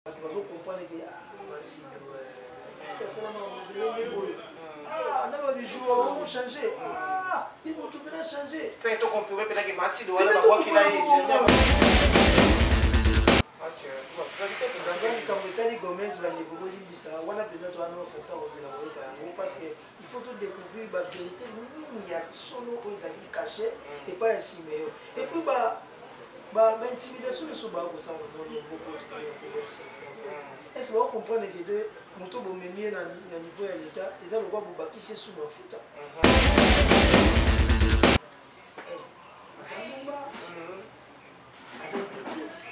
Bato bazo comprendre ke ah, Masido esika asalama mobele nde boye, ah, na babijou bango change, ah, ye moto mpena change. Seke to confirme mpena ke Masido wana babwakila ye. Likambo etali Gomez, bandeko bolimbisa, wana mpenza to annonce sa kozela koyoka yango, parce que il faut to découvrir bavérité nini ya solo oyo ezalaki caché epai ya Simeo, et puis ba baintimidation nyonso baya kosala na mwana mboko tokoya. Est ce bakocomprendre ke de moto bomemi ye na niveau ya leta eza lokwa bobakisi esu mafuta? Aza ndumba, aza hypocrite,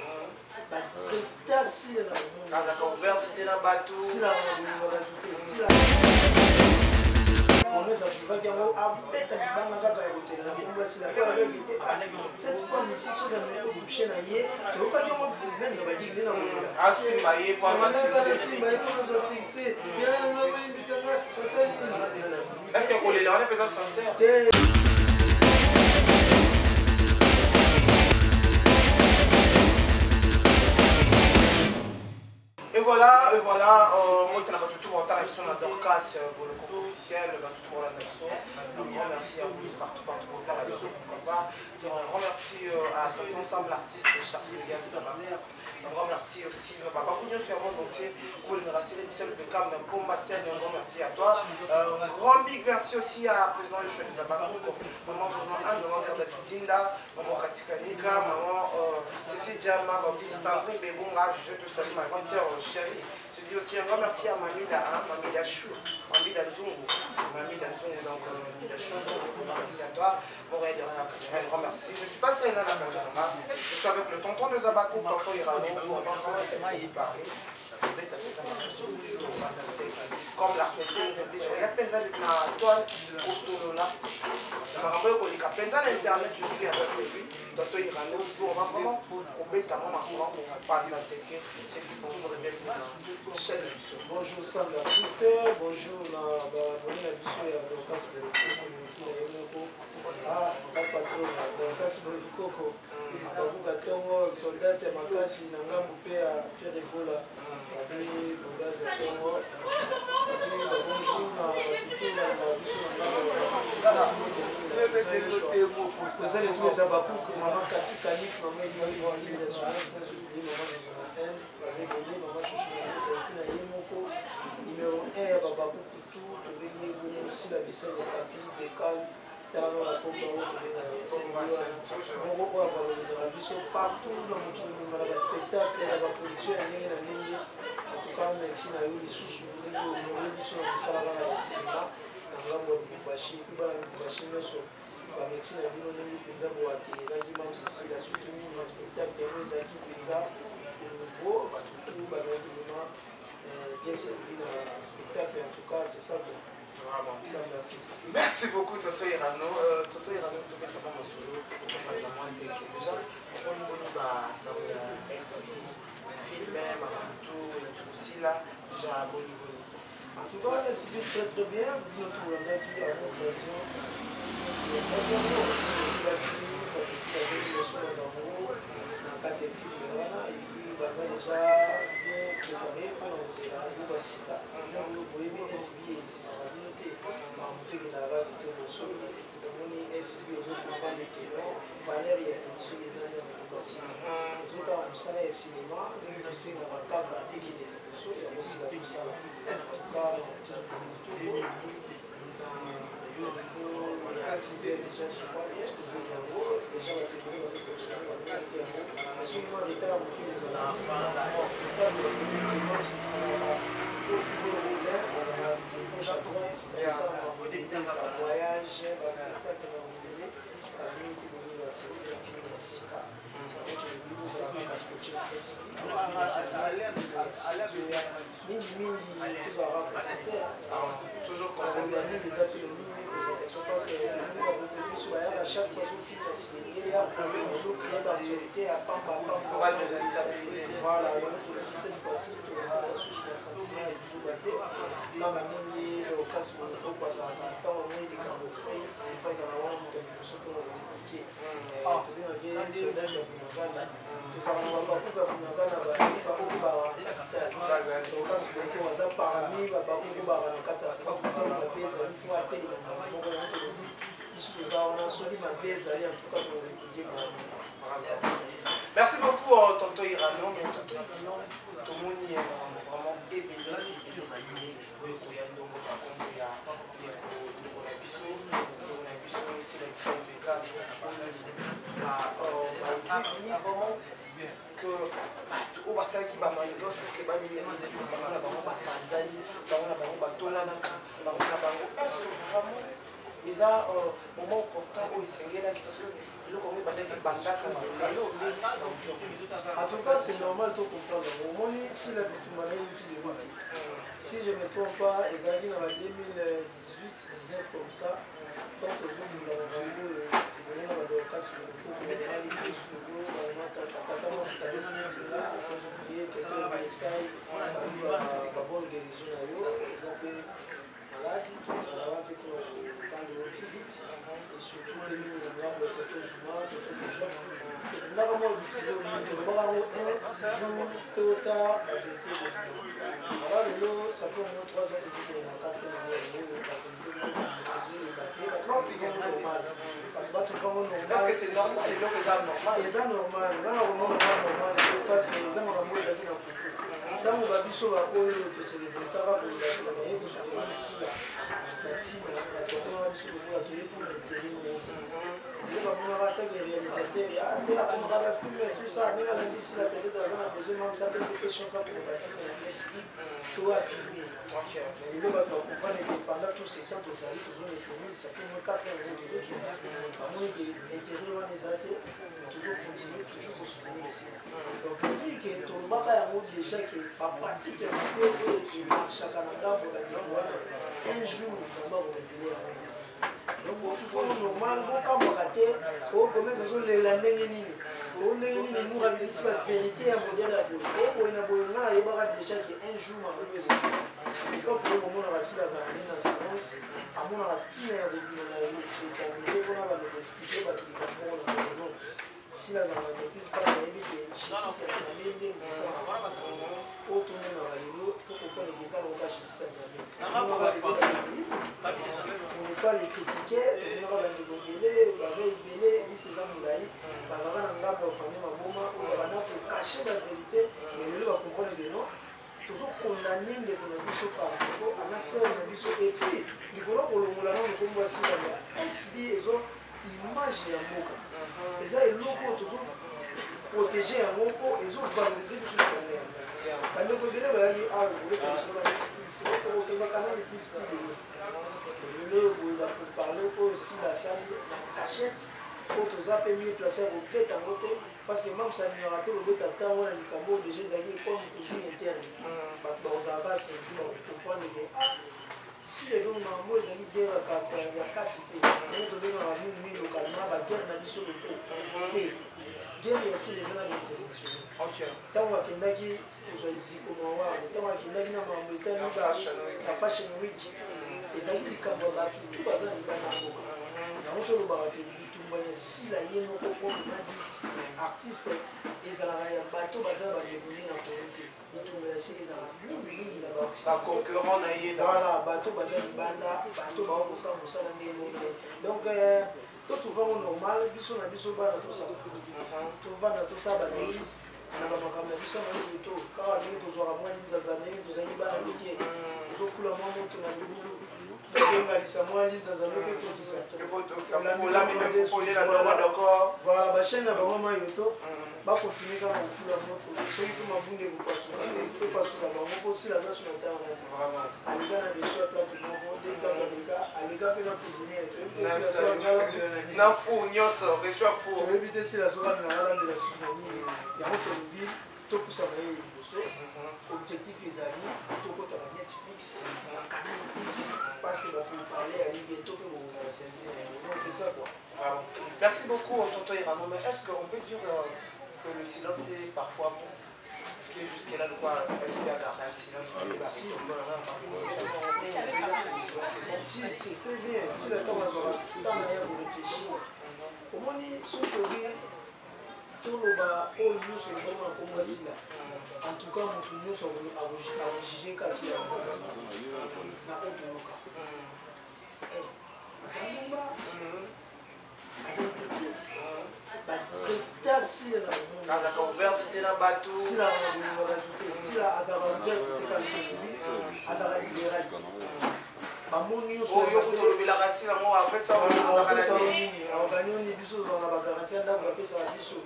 batraita Sila na bomoi. Azalaka ouverte te na bato. Sila na bolingo bato te. Sila Gomez avivaki yango, abeta libanga kaka ya kotela na kombo ya Sila, po ayebaki te cette femme ici, soki ameki kotouche na ye, toyokaki yango meme na badiki nde na kolela. Asimba ye po asimba ye mpo nazwa succès ya nanga, bolimbisanga, nasali nini? Est ce que kolela wana mpenza sincère te? Et voilà, et voilà, moi, tu as tout le biso na Dorcas Boloko officiel, bato tout bolanda biso. Un grand merci à vous partout, partout botala biso, pourquoi pas. Donc, un grand merci à tonton Sam, l'artiste chargé des gars de Tabac. Un grand merci aussi na papa nyonso ya monde entier olingaka Sele Bisel Bekam Pomba Sène, un grand merci à toi. Un grand big merci aussi à président Yoshua de Zabakouk, maman Zouzan Anne, maman Gerda Kidinda, maman Katika Nika, maman Cécile Diama, Babi Sandrine Bebonga, je te salue ma grande sœur chérie. Je dis aussi un grand merci à Mamida, hein, Mamida Chou, Mamida Nzungu, Mamida Nzungu, donc Mamida Chou, merci à toi. Bon, derrière la caméra, un grand merci. Je suis pas seul là, la caméra. Je suis avec le tonton de Zabakou, tonton Irano, on va vraiment essayer de parler. Comme l'actualité nous oblige, oya mpenza na toile kosolola na makambo oyo koleka mpenza na internet. Je suis avec lui, tonton Irano. On va vraiment kobeta mwa masolo, kopanza teke. Je dis bonjour et bienvenue na chaîne na biso. Bonjour Sam l'artiste, bonjour na baabone na biso ya Dorcas Bolokoko, motu na ye moko, ah, ba patron na Dorcas Bolokoko, abakuka ntongo, soldat ya makasi na ngambu mpe ya Fier Egola, babi bogazi ya ntongo, babi bonjour na batutu na biso na ngambo eza le tous les Abakouk, mama Kati Kanik, mama Elise national, sans oublier mama Zozo na Inde, baza ebele, mama Shushu na Kota, epuis na ye moko numéro 1 ya babakuku tu tobengi ye bongo Sila Bisalo Kapi Bekal. Tala kaka komba oyo tobengaka esengi wana moko oyo avalorisaka biso partout na mokili mobimba na baspectacle, na baproduction ya ndenge na ndenge. En tout cas, merci na yo lisusu ndenge honore biso na mosala kaka ya cinéma na ngambo ya Lubumbashi, epuis bana Lubumbashi nyonso, bamerci na bino ndenge mpenza boakelelaki Mamsisila, surtout mingi na spectacle yango ezalaki mpenza au niveau, bato tu bazalaki vraiment bien servi na spectacle. En tout cas, c'est ça quoi. Vraiment. Sam l'artiste. Merci beaucoup, Toto Irano. Toto Irano, peut-être pas mon solo, pas moi déjà. On boni ba sango ya SB, film, makambo tout aussi là, déjà boni boni? En tout cas, SB très très bien. Bino tolandaki yango trahison, tolandaki yango esilaki, bato bazali liboso na bango na kati ya film wana, et puis baza déjà bien préparé mpona kozela eloko ya sika. Oyo boyebi, SB ebisimaka bino te, makambo tokendaka kitoko. Soki omoni SB, ozocomprendre ke non, valeur ya émission eza nini na makambo ya sika, ozotala mosala ya cinéma ndenge tosengaka kaka ekende liboso, yango sila kosala. En tout cas, makambo tozokende kitoko, et puis na niveau ya 6 heures déjà, je crois bien tozozwa yango déjà, bato ebele bazokonsome, bamonaki yango, mais soki mwa retard moke kozala mwa spectacle, alaka ofiko roulin, azala de gauche à droite, bakosala makambo ebele, bavoyage, baspectacle, makambo ebele. Kala mingi te bozozala série ya film ya sika yango. Tolobi bozala kaka scotché na SB mingimingi, tozalaka concentré. Toujours concentré. Mingi eza te, mingi concentration, parce que tolingi bato biso bayaka chaque fois soki film ya silelie ya ozocrée baactualité ya pamba pamba. Voilà, yango tolobi cette fois-ci tokokota susu na sentiment ya bizuba te, kaka ndenge Dorcas Bolokoko azalaka, ntango amoni likambo ekwei, ifo ezalaka wana moto ya liboso mpona koreplike. Moke tobengaki soldat ya Bunagana. Tozalaka na babakuku ya Bunagana, baoyo baka na capitale. Dorcas Boloko aza parmi babakuku baka na kati ya Afrique. Ntango mabe ezali, fo atelema moko. Yango tolobi, biso toza wana, soki mabe ezali, en tout cas tokorépliquer bango. Merci beaucoup, tonton Irano. Mais tonton Irano, tomoni makambo vraiment ebele ebele ebele oyo ekoya ndongo bakombo ya ndeko, ndeko na biso, ndeko na biso Sila Bisalu Beckham, oyo baaudio vraiment que bato oyo basalaki bamanigance oke bango na bango bapanzani, bango na bango batolanaka bango na bango. Est ce que vraiment eza moment opportun oyo esengelaki? Parce que eloko yango ebandaki bandaka na lelo nde baaudio. En tout cas, c'est normal to comprendre. Omoni, Sila, bitumba na ye euti lelo te. Si je me trompe pas, ezalaki na ba 2018 19 comme ça. Tant tozobunda makambo oyo ebongo na baDorcas Boloko, bamali Kosolo, batata mwasi Therese Nibinga, sans oublier tonton Belesai, babi babonne guérison na yo, eza mpe malade, tozala wana mpe mpona korendre yo visite. Et surtout mpe mingi na ngambo ya tonton Juma, tonton Bishop. Tobundaka mwa bitumba oyo mingi, tolobaka yango, un jour tôt ou tard bavérité ekobima. Voilà, lelo ça fait au moins 3 ans, tozokende na quatrième année yango oyo, bavérité ezoyeba te. Bato batrouvango normal, bato batrouvango normal. Est ce que c'est normal? Eloko eza normal? Eza normal, nga na komona nga normal te, parce que eza makambo oyo ezalaki na kuku. Ntango babiso baoyo toserevoltaka koloba te naye kosoutenir Sila na ntina, bato bamonaka biso lokola toye mpona intérêt moko. Nde bamonaka atake réalisateur te, akomaka bafilm, tout ça, ndenge alandi Sila, peut-être aza na besoin mamisa apesi pe chance akoma bafilm na SB to afilme. Mais lelo bato bacomprendre que pendant tout ce temps tozali tozomaîtrise, ça fait moins 4 ans yango tozokende, bamoni ke intérêt wana eza te, mais toujours continue toujours kosoutenir Sila. Donc pour dire que tolobaka yango déjà ke bapratique ya mabe oyo emarchaka na ngambo bandeko wana, un jour Nzambe akorévéler yango. Donc botufongo normal, bokamwaka te. O Gomez azolela ndenge nini, o ndenge nini Mour abimisi bavérité ya modèle ya boye, o boye na boye. Nga nayebaka déjà ke un jour makambo ezali. C'est pas pour bomonaka Sila azalaka nde na silence, amonaka ntina ya kobima na etambole mpona bando koexpliquer bato likambo moko na moko. Non, Sila azalaka na maîtrise, parce ayebi ke justice ya Nzambe nde mosala oyo tomonaka lelo. Tokocomprendre ke eza lokola justice ya Nzambe. Tomonaka lelo pour ne pas les critiquer, tomonaka bandeko ebele baza ebele, liste eza molai, bazalaka na ngambo ya famille maboma oyo babanda kocacher bavérité. Mais lelo bacomprendre ke non, tozocondamner ndeko na biso par défaut, aza sœur na biso. Et puis likolo kolongola nano nkombo ya Sila ya SB, ezo image ya mboka, eza eloko oyo tozoprotéger yango mpo ezovaloriser biso na banda yango. Bandeko ebele bayaki awa koleka biso na Netflix, tokokende Canal Plus ti lelo. Lelo oyo boye bakoparler oyo Sila asali na cachette, po toza mpe mieux placé ya kobeta yango te, parce que mamsa alingaka te kobeta ntango na likambo oyo déjà ezalaki comme cuisine interne. Bato bakozalaka servi, bakocomprendre ke ah, si lelo makambo ezali guerre ya kati te, ndenge tobengaka mingimingi localement baguerre na biso loko te, guerre ya Sila eza na bainternational. Ntango akendaki kozwa eziko maware, ntango akendaki na makambo etali na Fashion Week, ezalaki likambo ya bato tu baza na libanda ya mboka. Yango tolobaka ke bitumba ya Sila ye moko proprement dit artiste ezalaka ya bato baza bandeko nde na Kongo te. Bitumba ya Sila ezalaka mingimingi na baconcurrent na ye. Voilà, bato baza libanda, bato bakosala mosala ndenge moko na ye. Donc totrouvango normal, biso na biso bana tosala, tovanda, tosala baanalyse na bamakambo na biso mayito to kaka ndenge tozwaka mwa linzanza, ndenge tozali bana mike, tozofula mwa moto na libulu, tozengalisa mwa linzanza lo mpe tokisa. Voilà, bachaîne na bango mayoto bakontinue kaka kofula moto. Soki mpe mabunda ekopasuka, epasuka bango, mpo Sila aza so na ntango na te. Aleka na reçoit plateau moko, de plateau, aleka, aleka mpe na cuisinière. Toyebi te Sila so akalambela na nini. Na four nyonso, reçoit four. Toyebi te Sila so alambela susu na nini. Yango tolobi topusana ye liboso. Objectif ezali tokota ba Netflix, ba Canal Plus, parce que bapourparler yali bientôt mpe bokozala servi na yango. Donc c'est ça quoi. Vraiment. Merci beaucoup, tonton Irano. Mais est-ce qu'on peut dire que le silence est parfois bon? Est-ce que jusque-là, le quoi, est-ce qu'il a gardé le silence? Si. On peut dire que le silence est bon. Si, c'est très bien. Si le temps azwaka temps na ye koréfléchir. Omoni, soki tobi toloba oyo nyonso lobongo na kombo Sila, en tout cas motu nyonso akojuge ka Sila na oyo toyoka. Aza ndumba, aza hypocrite, batraita Sila na bomoi. Azalaka ouverte te na bato. Sila na bolingo bato te. Sila azalaka ouverte te, kaka lobi azalaka libéral te. Bamoni nyonso. Oyo kutolobelaka Sila ngo apesa. Apesa nini? Aogani oni biso tozala na bagarantie ya ndako bapesaka biso.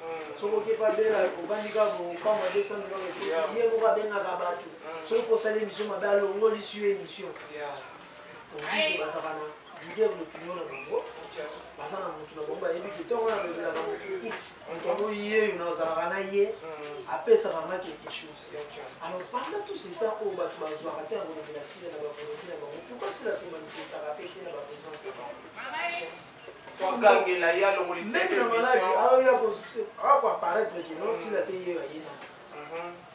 Soki okepa bela, ovandi kaka kokamwa 200 biloko ekoti. Ye moko abengaka bato, soki posala émission mabe, alongolisi yo émission. Pour bazalaka na leader d'opinion na bango, baza na motu na bango, bayebi ke ntongo na lobelaka motu X, moto yango yeyo nazalaka na ye, apesaka nga quelque chose. Alors pendant tout ce temps oyo bato bazwaka te ya kolobela Sila na bavolonté na bango, pourquoi Sila se manifestaka pe te na baprésence na bango? Togangela ye, alongolisa. Même na maladi aoya akoapparaître ke non, Sila mpe ye aye na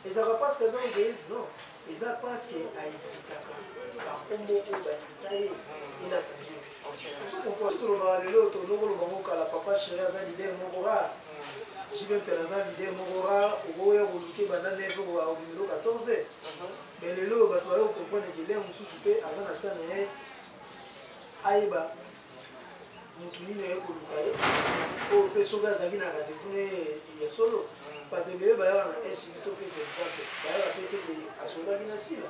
ezalaka parce que aza orgueilleuse? Non, eza parce que aevitaka bakombo oyo batraita ye inattendu. Ozo tolobaka lelo, tolokoloba ngo kala. Papa Chéri aza leader moko rare, JB Mpiana aza leader moko rare. Okoya koluke banda 9 obimelo 14, mais lelo bato bayo comprendre ke lere mosusu mpe aza na temps na ye, ayeba motu nini aye koluka ye oyo mpe soki azalaki na rendez-vous ne ya solo. Bato ebele bayaka na SB, topesa exemple, bayaka mpe teke asololaki na Sila.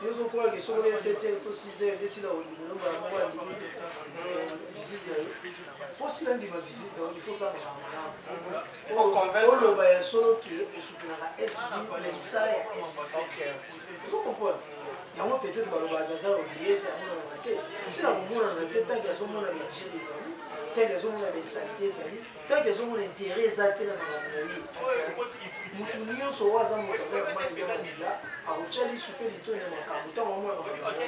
Yo ozokwaki soki oye 7 heures to 6 heures nde Sila ondimelo mbala moko andimi visite na yo. Mpo Sila ndima visite na yo, il faut sala makambo malamu, oloba ya solo ke osutenaka SB na misala ya SB. Ozo comprendre yango? Peut-être balobaka aza orgueilleuse, amonanaka te. Sila komonana te tant que azomona baagir ezali, tant que azomona bainsanité ezali, tant que azomona intérêt eza te na makambo na ye. Motu nyonso oyo aza moto aza na mai na mabila akotya lisu mpe litoi na makambo ntango amona makambo.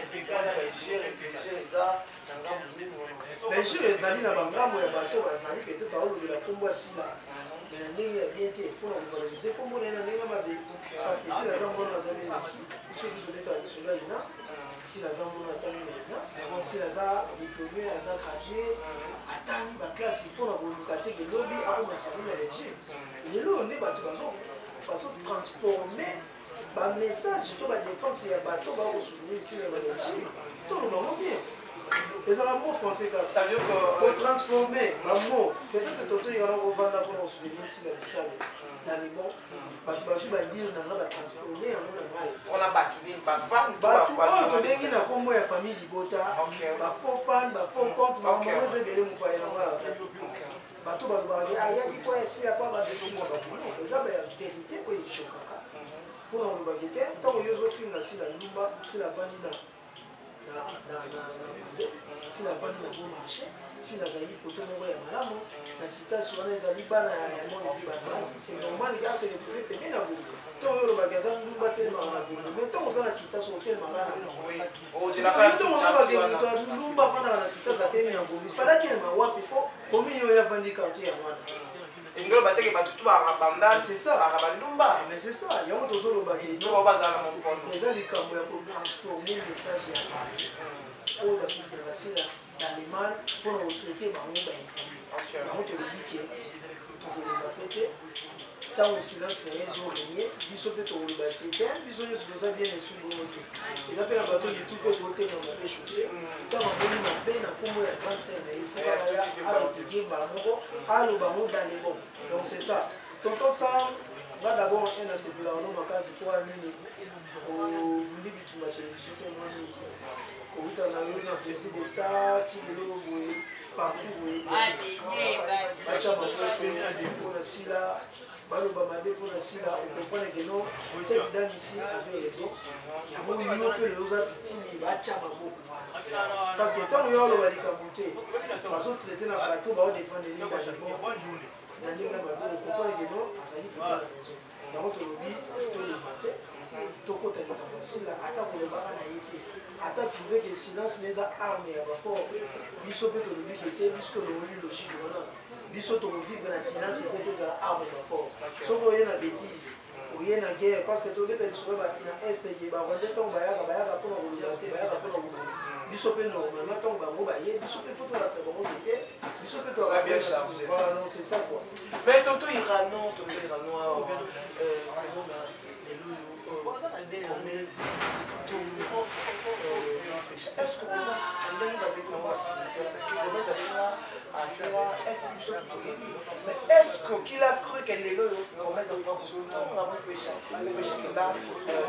Bainjure ezali na bangambo ya bato bazali peut-être aolobela nkombo ya Sila, mais na ndenge ya bien te, mpona kovaloriser nkombo na ye na ndenge ya mabe. Parce que Sila aza mwana, aza bien biso biso tu tobetaka lisolo ya ina. Sila aza mwana atangi na ina, Sila aza diplômé, aza gradué, atangi baklase mpona koluka te ke lobi akoma sali na Belgique. Lelo nde bato bazotransforme bamessage to badéfense ya bato bakosoutenir Sila na Belgique. Toloba ngo bien, ezala mot français kaka kotransforme bamot. Peut-être totoyikana kovanda mpona kosoutenir Sila Bisalo na libon, bato bazwi badire na nga, batransforme yango na mal. Wana bato nini? Bafan? Bato oyo tobengi na nkombo ya famille libota, bafaux fan, bafaux compte, makambo eza ebele. Mopaya yango aza te. Bato balobaka ke ayaki mpo esila mpo babefinga bato. Non, eza bavérité oyo echokaka mpona kolobaki te. Ntango yo ozofinga Sila ndumba, Sila avandi na Gombe, Sila avandi na Bon Marché, Sila azali kote moko ya malamu na citation wana, ezali bana ya bonne vie bazalaki, c'est normal ke ase retrouve pembeni na Gombe. Ntango oyo olobaki aza ndumba, atelemaka na Gombe, mais ntango oza na citation, otelemaka na Gombe. Ntango ozobake moto ya ndumba afandaka na citation, atelemi na Gombe, falaki elema wapi? Mpo commune oyo avandi, quartier ya wana. Engelo bateke bato tu baka banda. C'est ça. Baka bandumba. Mais c'est ça, yango tozolobaki. To bazala na mopono. Eza likambo ya kotransforme message ya bato oyo basoutenaka Sila dans le mal mpona kotraite bango baimpoli. Yango tolobi ke tokolemba mpe te. Ntango silence na ye ezorenie, biso mpe tokoloba te te. Biso nyonso toza bien esu bongo te. Eza mpe na bato mitu mpe kotengama mpe choke ntango amoni mabe na nkombo ya grande sœur na ye, fokaka ya areplique mbala moko, aloba ngo dans les bons. Donc c'est ça, tonton Sam. Nga d'abord un nasepelaka no makasi mpo ya nini? Obundi bitumba télévision mpe mwa mingi kouta na yo na Président de Star ti lelo boye, parcours boye. Batya maboko mpona Sila, baloba mabe mpona Sila, ocomprendre que non, cette dame ici avait raison. Yango yo mpe lelo oza victime, batya maboko wana, parce que ntango yo aloba likambo te, bazotraite na bato baodefendre Linda Jabon na ndenge ya mabe, ocomprendre que non, azali mpenza na raison. Yango tolobi tolemba te, tokota likambo ya Sila ata kolobaka na ye te, ata trouve ke silence na eza arme ya bafort. Biso mpe tolobi ke te, biso tolongoli logique wana. Biso tokovivre na silence te, tozala arme ya bafort. Soki oye na bétise, Oye na guerre, parce que tobeta lisolo na Est ke Barwandais ntango bayaka, bayaka mpona koloba te, bayaka mpona koboma biso. Mpe normalement, ntango bango baye, biso mpe faut tolakisa bango ke te, biso mpe. Toza bien chargé. Voilà, donc c'est ça quoi. Mais tonton Irano, tonton Irano, awa komona lelo oyo Gomez tongo, est ce que mpenza ndenge bazalaki nango baspirituel, parce que Gomez afinga, afinga, est ce que biso toyebi? Mais est ce que qu'il a cru que lelo oyo Gomez akoka kotonga Mopesha? Mopesha kenda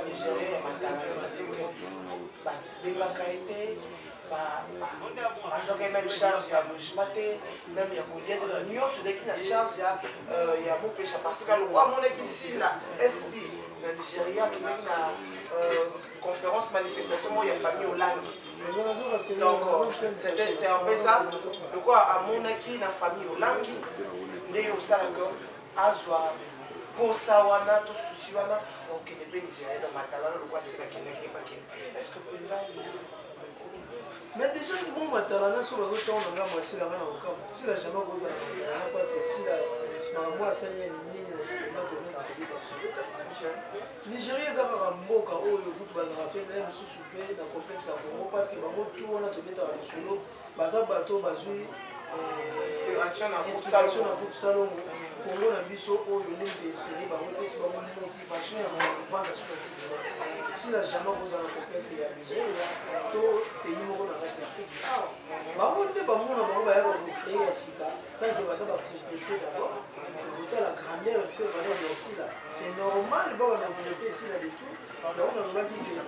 Nigéria ya matanga, ça veut dire que babengaka ye te, bazwaki même charge ya logement te, même ya kolia te, donc nyonso ezalaki na charge ya Mopesha, parce que lokwa amonaki Sila SB na Nigeria, akendaki na conférence, manifestation moko ya famille Olangi. Donc c'est un peu ça. Lokwa amonaki na famille Olangi nde osalaka azwa posa wana to susi wana, okende mpe Nigeria na matalana lokwa ase bakendaki, bakende. Est ce que mpenza? Mais déjà mo matalana, so bazotiango na ngambo ya Sila, nga na kokama Sila jamais kozala na matalana, parce que Sila makambo asali ya minene na sinema. Gomez tobeta biso te. Nigeria eza kaka mboka oyo kutu bazalaka mpe na mosusu mpe na complexe ya Congo, parce que bango tu wana tobetaka lisolo, baza bato bazwi inspiration na groupe. Inspiration na groupe Salongo. Congo na biso oyo nde mpe inspiré bango, epesi bango motivation ya kovanda so na sinema. Sila jamais kozala complexe ya Nigeria to pays moko na kati ya Afrique. Awa bango nde bamona bango bayaka kocréer ya sika. Tant que baza bacomplexe d'abord na kotala grandeur mpe valeur ya Sila, c'est normal babanda kotraiter Sila de tout. Yango nalobaki te,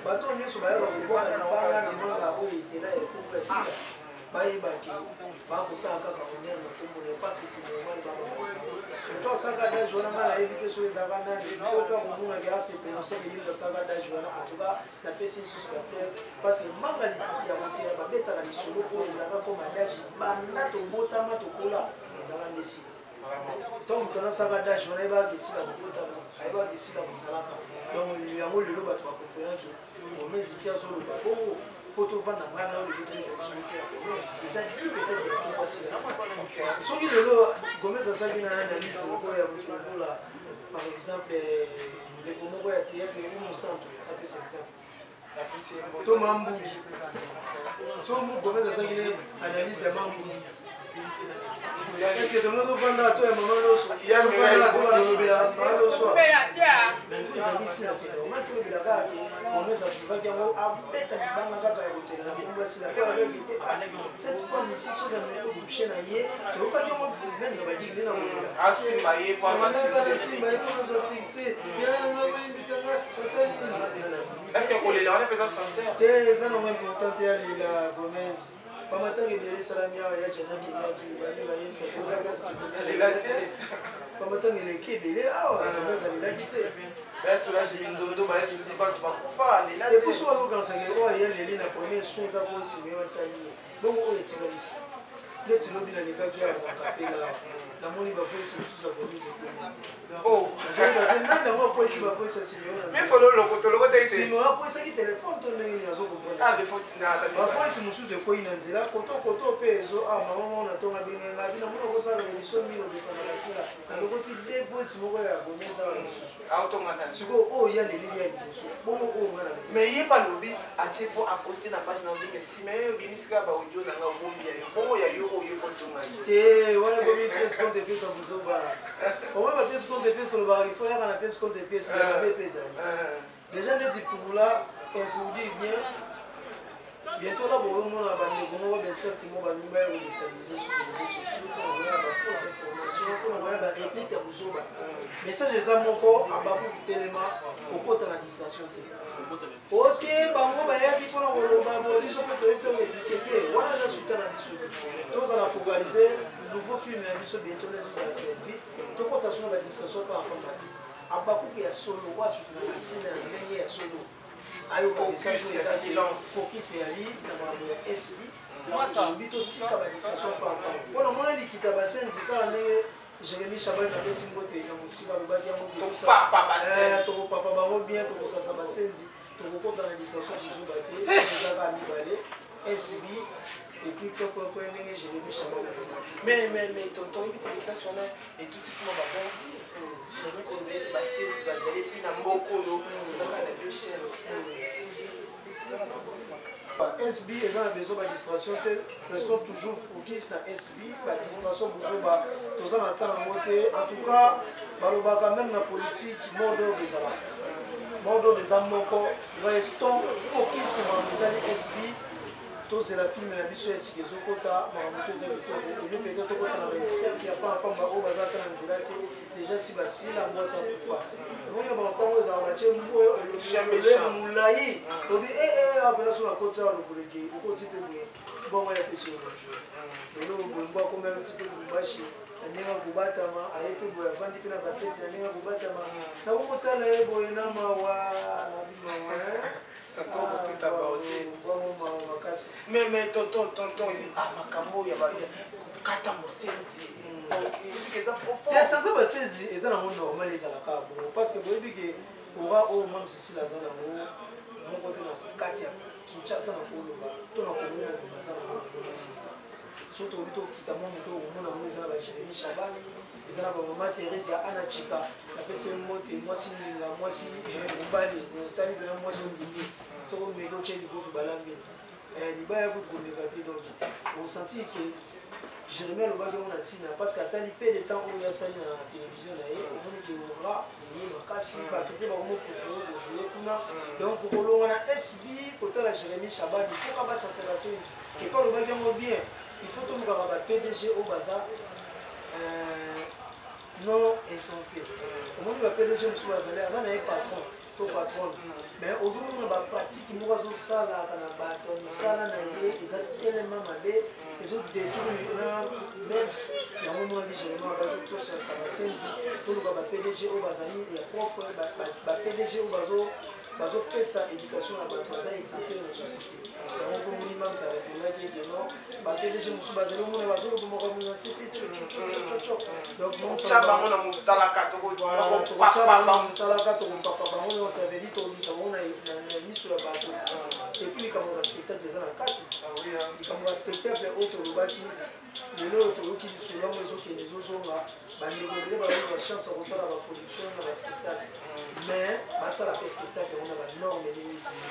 bato oyo nyonso bayaka kobwaka libanga na manga oyo etela ya ekombo ya Sila, bayebaki bakosala kaka honneur na kombo na ye, parce que c'est normal. Moto asalaka adage wana, ngai nayebi te soki ezalaka nani po mpe akomonaki ase prononce ke ye moto asalaka adage wana. En tout cas, napesi lisusu bafleurs, parce que manga ya koteya babetaka lisolo oyo ezalaka comme adage banda tobotama tokola, ezalaka nde Sila. Ntango moto anasalaka adage wana, ayebaka esila kobotama, ayebaka esila kozalaka. Donc yango lelo bato bakomprenaki Gomez ti azoloba bongo mpo tovanda ngai na oyo lelo tobeta lisolo te ya Gomez, eza di peut-être ya kombo asila. Soki lelo Gomez asalaki na analyse moko ya moto lokola, par exemple, ndeko moko ya théâtre ou mosantu, apesa exemple, to Mambudi, so Gomez asalaki ne analyse ya Mambudi, est ce que tongo tovanda to ya mama loso, tolobela mama loso? Mais ezali Sila, c'est normal tolobela kaka ke Gomez atrouvaki yango abeta libanga kaka ya kotela na kombo ya Sila, po alobaki te cette femme ici, so na meko touche na ye, toyokaki yango même na badigi nde na kolela. Asimba ye po Asimba ye mpo nazwa succès yananga, bolimbisanga, nasali nini. Est ce que kolela wana mpenza sincère? Te, eza nango important te alela Gomez. Bamatanga ebele esalami awa ya jana, akendaki baninga yesa. Alela te. Bamatanga eleki ebele awa, Gomez alelaki te. Bayasolage mindondo, bayasuzi bato bakufa, alela te. Epusu bakokanisaka oyo aya leli na premier soin kaka osime asali ye bongo, oyo etikalisi neti lobi nalekaki awa na Kapela awa, namoni bavoice mosusu ya Gomez ekomi. Oh. Nazoyeba te nani yango akwesi bavoice ya Simeo na Mi folo lokoto lokoto ete. Simeo akwesaki telefone to ndenge nini, azokomprendre. Ah, befo tinda ata. Bavoice mosusu ekwei na nzela koto koto mpe ezo awa. Mama moko na ntongo abengenga ati namoni okosala émission mino odefandaka Sila, nalokoti de voice moko ya Gomez awa lisusu. Aotonga nani? Sikoyo oyo ya leleli ya liboso bongo oyo nga na Mais ye balobi atie mpo aposte na page na ndenge nsima ye obimisi kaka baaudio na nga, obombi ya yo bongo ya yo oyo otongaki. Te, wana ekomi pièce contre pièce ya kozoba. Omoi ba pièce contre pièce, tolobaka ifo yaka na pièce contre pièce ya mabe mpe ezali déjà neti pour là, pour dire bien, bientôt là boyomona bandeko moko baincerti mo balingi baya kodéstabiliser sur réseaux sociaux mpona koya bafausse information, mpona koya baréplique ya kozoba. Message eza moko: abaku telema, kokota na distraction te. Oke, bango bayaki mpona koloba bo, biso mpe toyesi torépliquer te. Wana eza suta na biso te. Tozala focalisé, nouveau film na biso bientôt nde ezozala servi. Tokota so na badistraction par rapport te. Abakuku ya solo oyo asutenaka Sila na ndenge ya solo ayoka message oyo eza silence. Focus eyali na makambo ya SB. Lobi totika badistraction par mpona mona likita basenzi kaka ndenge Jérémi Chabal napesi mbote na mosika alobaki yango. Topapa basenzi. Tokopapa bango bien, tokosasa basenzi, tokokota na distraction bizuba te. Ezaka mibale, SB et puis pepepwe ndenge Jérémi Chabal alobaki. Mais tonton, oyebi te place wana etutisima babordi. Jeremi koloba ete basenzi bazali mpe na mboka oyo tozalaka na deux chaîne esengi etikala makasi. SB eza na besoin badistraction te. Restons toujours focus na SB. Badistraction bozoba, toza na ntango yango te. En tout cas, balobaka même na politique, mot d'ordre ezalaka, mot d'ordre eza moko: restons focus. Makambo etali SB, tozela film na biso ya sika ezokota. Makambo to eza kitoko olie peut-être tokota na bainsecte ya pambapamba oyo baza ata na nzela te. Déjà si basila mbwasa kufa, omoni na bamapango ezalaka batie mbwe molai, tobi apena so nakoti awa lokoleke okoti mpe boye, mbongo ya pesi yo bonjour. Lelo boye mbwa akomi aloti mpe Lubumbashi na ndenge akobatama, aye mpe boye avandi mpe na bafete na ndenge akobatama. Nakomotala ye boye na mawa na bimawa. Tonton kotuta bao te. Mbwango mawa makasi. Mais tonton, ah, makambo ya kata mosenzi eza profond. Te, sanza basenzi eza nango normal, ezalaka bongo parce que boyebi ke aura oyo mwa Cécile aza nango moko te na kati ya Kinshasa, na koloba to na Kongo mobimba, aza nango nango na sinema. So toyebi tokita mwa moto, okomona yango eza na baJeremi Shabani, eza na bamama Therese ya Ana Chika. Napesi ye mbote, mwasi ndinga, mwasi mobali otali mpena mwasi ondimi. Soki omeki otie likofi, balambi libaya kutu komeka te. Donc osentir ke Jérémi alobaki yango na ntina parce que atali peu de temps oyo asali na télévision na ye, omoni ke aura eye makasi, bato mpe bakomo préféré kojouer kuna. Donc kolonga na SB, kotala Jérémi Shabani, foka basasa basenzi epo alobaki yango bien. Il faut tolukaka ba PDG oyo baza non insensé. Omoni ba PDG mosusu bazali, aza na ye patron to patronne, mais ozomona bapratique moko azosalaka na bato ya misala na ye eza telema mabe, ezodétourner na mers yango. Omonaki Jérémi abaki tosasa basenzi, toluka ba PDG oyo bazali ya propre, ba PDG oyo bazopesa éducation na bato, baza exemplaire na société. Yango mpo moni Mamsa arépondaki eke non, ba PDG mosusu bazali, omona bazoloba makambo na sese tchotchotchotcho. Donc tya bango na motalaka. Tokotya bango na motalaka, tokopapa bango nyonso. Ça veut dire tobimisa bango na miso ya bato. Et puis likambo ya baspectacle eza na kati, likambo ya spectacle oyo tolobaki lelo oyo, toyoki lisolo yango ezokende ezozonga. Bandeko ebele bazozwa chance ya kosala baproduction na baspectacle, mais basala mpe spectacle yango na banorme ndenge esili.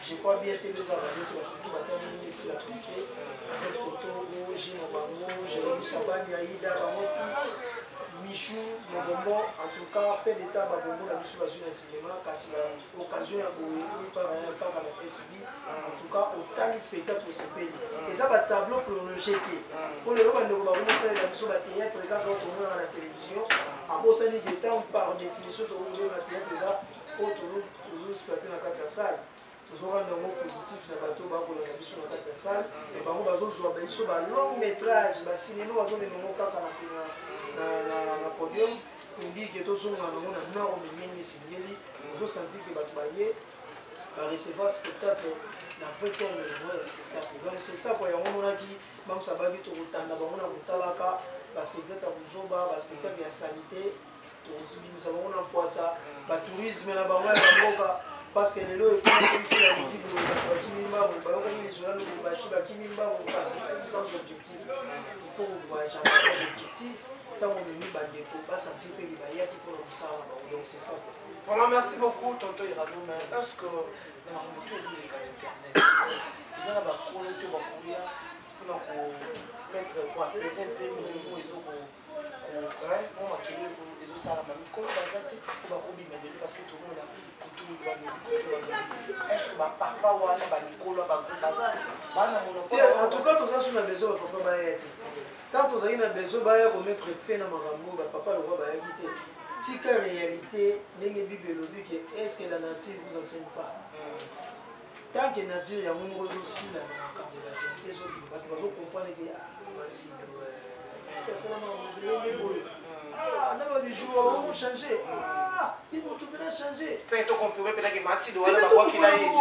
Je crois bien te eza bazoto bato batali ndenge esila poste avec toto Oge na bango, Jérémi Chabani, Aida, bango tout, Michou Mobombo. En tout cas, peu d'état babombo na biso bazwi na cinéma, kasi baoccasion ya boye epara ya kaka na SB. En tout cas, otali spectacle, osepeli. Eza batableau prolongé te, mpo lelo bandeko bakomosalela biso bathéâtre eza kaka tomonaka na télévision. Abosani ke ntango par définition tokobenga théâtre, eza oyo tozoexploite na kati ya salle, tozoranda yango positif na bato bakolanda biso na kati ya salle. E bango bazozwa biso balong métrage, bacinéma bazomema yango kaka na podium pour dire ke tozonga nango na norme ndenge esengeli. Ozosentir ke bato baye barecevoir spectacle na vrai terme nango ya spectacle. Donc c'est ça quoi. Yango omonaki Mamsa baki tokotanda bango na kotalaka baspectacle ya kozoba, baspectacle ya salité, tokobimisa bango na kwasa batourisme na bango ya bamboka, parce que lelo ekomi ya midi boye, bato bakimi mbango, bayokaki lisolo ya Lubumbashi, bakimi mbango, kasi sans objectif. Il faut kovoyage avec objectif. Ntango omemi bandeko, basentir mpeke bayaki mpona mosala na bango. Donc c'est ça quoi. Vraiment, merci beaucoup, tonton Irano. Mais est-ce que na makambo to ezoleka na internet, eza na bakolo te bakoya mpona komettre koapese mpe molimo ezoko mo makelele ezosalama? Mikolo baza te po bakobima lelo, parce que tomona kutu balobi, kutu balobi. Est ce que bapapa wana, bamikolo ya bagroupe, baza bana monopole? En tout cas, toza so na besoin bapapa baya te. Tant tozalaki na besoin baya komettre fin na makambo oyo, bapapa lokwa bayaki te. Tika réalité ndenge Bible elobi ke est ce que la nature vous enseigne pas? Tant que nature yango moko ezosila na makambo ya vérité, ezobima, bato bazocomprendre ke masindo esika asalama mobele nde boye na babijou bakomo change, ye moto mpena change. C'est to confirmer peut-être que Massido wana babwaki na ye.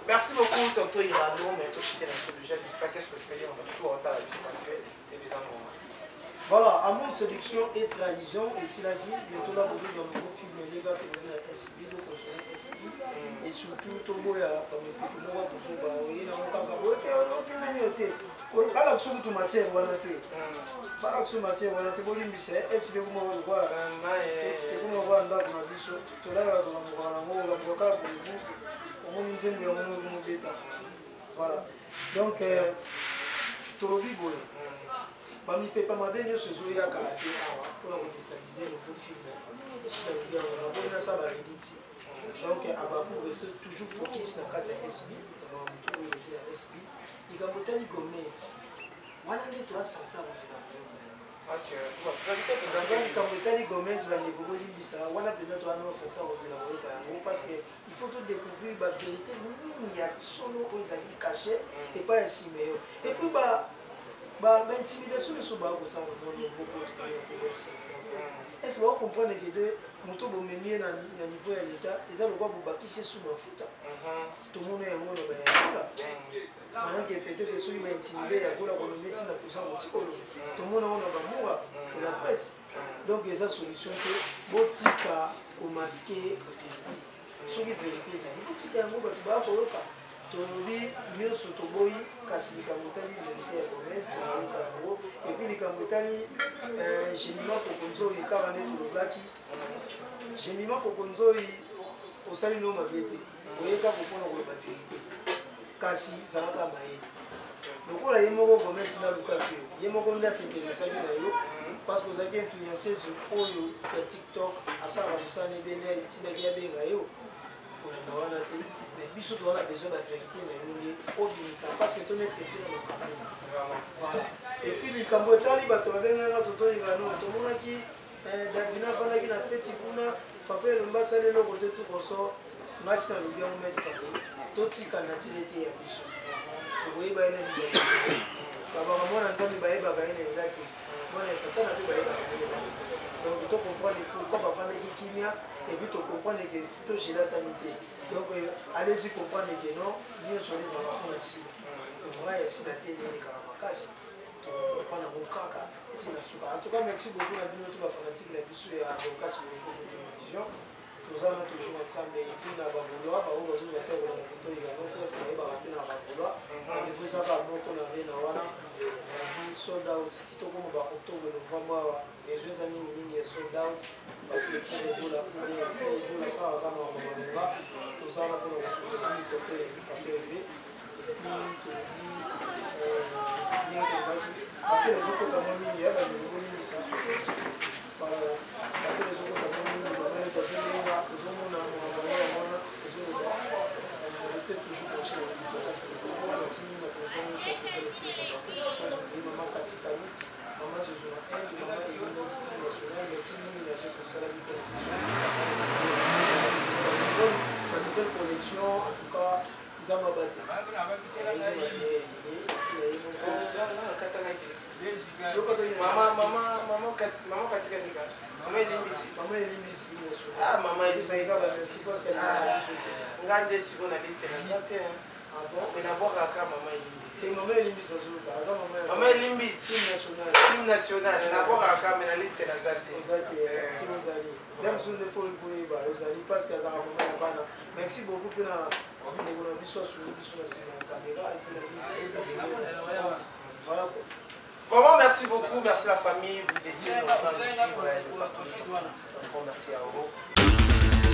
Merci beaucoup, tonton Irano. Mais tochite na biso déjà, je sais pas qu'est-ce que je peux dire. On va tout retard la biso parce que TV eza ngoma. Voilà, Amour, séduction et trahison esilaki. Bientôt là bozozwa nouveau film eleka tolobi na SB, bokosone SB et surtout toboya bamopepe moko ya kozoba oye nango kaka boye te, okendani yo te, balakisa kutu matière wana te, balakisa matière wana te. Bolimbisa, SB ekoma lokola, ekoma lokola ndako na biso, tolalaka, tolamukaka nango, olamuka kaka boyebu, omoni nzembo yango moko ekomobeta. Voilà, donc tolobi boye, bamipepa mabe nyonso ezoyaka te awa mpona kodéstabiliser nouveau film. Naboyi nasala barediti. Donc Abaku reste toujours focus na kati ya SB, na makambo oyo eleki na SB. Likambo etali Gomez wana nde toasansa kozela. Likambo etali Gomez, bandeko bolimbisa, wana mpenza toannonce sa kozela koyoka yango, parce que il faut todécouvrir bavérité nini ya solo oyo ezali caché epai ya Simeyo. Et puis baintimidation nyonso baya kosala na mwana mboka oyo tokoya koya Simeyo, est-ce bakocomprendre ke de moto bomemi ye na niveau ya leta eza lokwa bobakisi esu mafuta? Tomona yango na bayakola mayake, peut-être soki baintimide yakola kolombi ntina toza motikolo, tomona yango na bamoura de la presse. Donc eza solution te. Botika komasquer vérité. Soki vérité ezali, botika yango, bato baya koyoka. Tolobi nyonso toboyi, kasi likambo etali vérité ya Gomez tokoyoka yango. Et puis likambo etali Jemima Kokonzoi, kaka nde tolobaki, Jemima Kokonzoi osali no mabe te, oyeka kopona koloba vérité, kasi zalaka mayele lokola ye moko Gomez. Nalukaki yo, ye moko nde asinteresaki na yo, parce que ozalaki influenceuse oyo ya TikTok, asalaka mosala ebele, etindaki abenga yo. Kolanda wana te, mais biso toza na besoin bavérité na yo nde obimisa, parce que tomettre fin na makambo. Voilà. Et puis likambo etali bato babenganga totoyingano, tomonaki Davina afandaki na feti kuna, papa Elomba asali eloko te, tukoso ngasi nalobi yango. Maître Fabien, totika natile te ya biso, tokoyeba ye na bizali. Babaka mwana Nzambe bayebaka ye na elaki, mwana ya Satana mpe bayebaka ye elaki. Donc tocomprendre pourquoi bafandaki kimia, et puis tocomprendre ke togela atami te. Donc allez-y comprendre ke non, nyonso wana ezalaka mpona nsila courant ya sila te, elekaka makasi, tocomprendre yango kaka ntina suka. En tout cas, merci beaucoup na bino to bafanatike na biso ya Dorcas Bolokoko Télévision. Toza na toujours ensemble. Et puis na bagaulois bango bazozwa te kolanda kotoyika no, presque nayebaka mpe na bagaulois rendez-vous ezaka moko na nde na wana sold out ti tokoma ba octobre, novembre awa. Besoin eza mingimingi ya sold out, parce que Ferre Gola oyo Ferre Gola asalaka makambo malonga, tozala mpona kosoutenir toto ya Papa Hervé. Et puis tolobi ndenge tolobaki, bapele ezokota mwa mingi ya bandeko, bolimbisa, bapele ezokota mwa mingi, bamane tozobenga, tozomona makambo yango wana tozoloba. Restez toujours branché na Dorcas. Merci mingi na président nyonso ya président le sans oublier mama Kati Kami, mama Zozo na Inde, mama Elinesi national. Merci mingi na chef osalaki mpona biso ba nouvelle collection. En tout cas, Nzambe abate ezonga bien ebele na ye moko. Mama katika nika, mama Elimbisi. Mama Elimbisi national. Ah, mama Elimbisi. Merci parce que nga nde sikoyo na liste naza te. Ah bon? Mais nabwakaka mama Elimbisi. C'est mama Elimbisi azoluka, aza mama ya Mama Elimbisi. Team national. Team national, nabwakaka, mais na liste naza te. Oza te, te ozali nde mosusu nde fo koyeba ozali, parce que azalaka mama ya bana. Merci beaucoup mpe na ndeko na biso asungi biso na nsima ya caméra, et puis na Yves assistance. Voilà quoi. Vraiment, merci beaucoup. Merci la famille. Vous étiez en train de suivre de partout. Encore merci à vous.